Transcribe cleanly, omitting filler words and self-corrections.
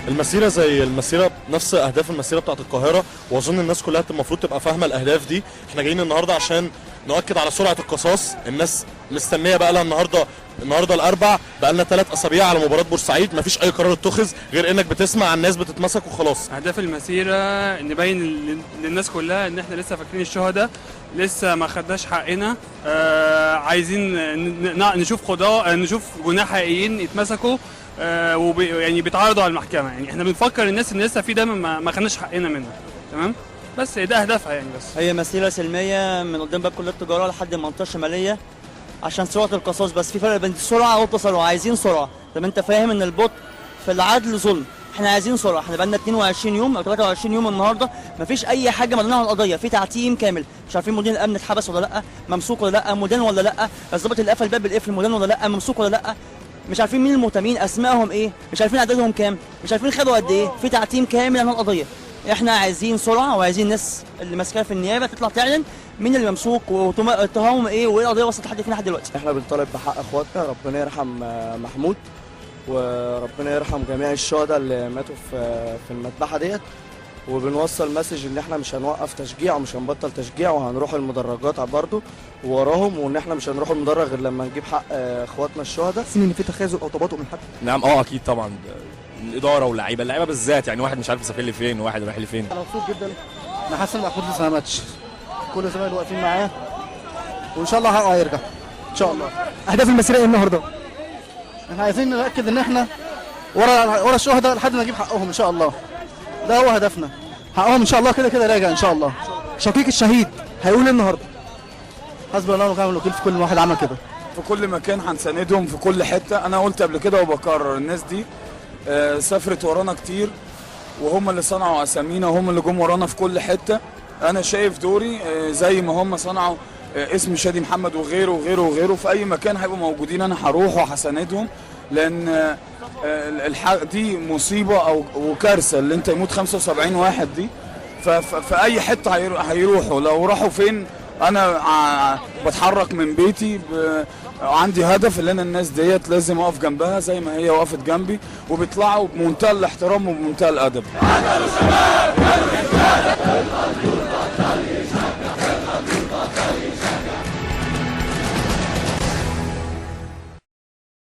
المسيرة زي المسيرة، نفس اهداف المسيرة بتاعت القاهره، واظن الناس كلها المفروض تبقى فاهمه الاهداف دي. احنا جايين النهارده عشان نؤكد على سرعة القصاص. الناس مستنيه بقى لها النهارده الاربع، بقى لنا 3 اسابيع على مباراة بورسعيد، مفيش اي قرار اتخذ غير انك بتسمع عن الناس بتتمسك وخلاص. اهداف المسيرة نبين للناس كلها ان احنا لسه فاكرين الشهداء، لسه ما خدناش حقنا. عايزين نشوف قضاء، نشوف جناه حقيقيين يتمسكوا يعني بيتعرضوا على المحكمه. يعني احنا بنفكر الناس ان لسه في دم ما خدناش حقنا منه. تمام، بس ده اهدافها يعني بس. هي مسيرة سلمية من قدام باب كلية التجارة لحد المنطقة الشمالية عشان سرعة القصاص. بس في فرق بين السرعة والتسرع، عايزين سرعة. طب انت فاهم ان البطء في العدل ظلم، احنا عايزين سرعة. احنا بقالنا 22 يوم او 23 يوم النهارده مفيش اي حاجة معلنة عن القضية، في تعتيم كامل، مش عارفين مدير الامن اتحبس ولا لا، ممسوك ولا لا، مدان ولا لا، الضابط اللي قفل باب القفل مدان ولا لا، ممسوك ولا لا، مش عارفين مين المتهمين، اسمائهم ايه، مش عارفين عددهم كام، مش عارفين خدوا قد ايه، في تعتيم كامل عن القضية. احنا عايزين سرعة وعايزين الناس اللي ماسكاها في النيابة تطلع تعلن مين اللي ممسوك واتهامهم ايه وايه القضية وصلت لحد فين لحد دلوقتي. احنا بنطالب بحق اخواتنا، ربنا يرحم محمود وربنا يرحم جميع الشهداء اللي ماتوا في المذبحة ديت، وبنوصل message ان احنا مش هنوقف تشجيع ومش هنبطل تشجيع وهنروح المدرجات برضه وراهم، وان احنا مش هنروح المدرج غير لما نجيب حق اخواتنا الشهداء. حاسين ان في تخاذل او تباطؤ من حد؟ نعم، اكيد طبعا، الادارة واللعيبه، اللعيبة بالذات، يعني واحد مش عارف يسافر لي فين وواحد رايح لفين. انا مبسوط جدا، انا حاسس ان محمود لسه ما ماتش، كل زمايله واقفين معاه وان شاء الله حقه هيرجع ان شاء الله. اهداف المسيرة ايه النهارده؟ احنا عايزين نتاكد ان احنا ورا الشهداء لحد ما نجيب حقهم ان شاء الله، ده هو هدفنا، حقهم ان شاء الله كده كده راجع ان شاء الله. شقيق الشهيد هيقول ايه النهارده؟ حسبي الله ونعم الوكيل في كل واحد عمل كده. في كل مكان هنساندهم في كل حتة. انا قلت قبل كده وبكرر، الناس دي سافرت ورانا كتير وهم اللي صنعوا اسامينا وهم اللي جم ورانا في كل حتة. انا شايف دوري زي ما هم صنعوا اسم شادي محمد وغيره وغيره وغيره، في اي مكان هيبقوا موجودين انا هروح وهساندهم، لان دي مصيبة او وكارثة اللي انت يموت 75 واحد دي. ففي اي حتة هيروحوا، لو راحوا فين انا بتحرك من بيتي عندي هدف اللي انا الناس ديت لازم اقف جنبها زي ما هي وقفت جنبي، وبيطلعوا بمنتهى الاحترام وبمنتهى الادب. شباب.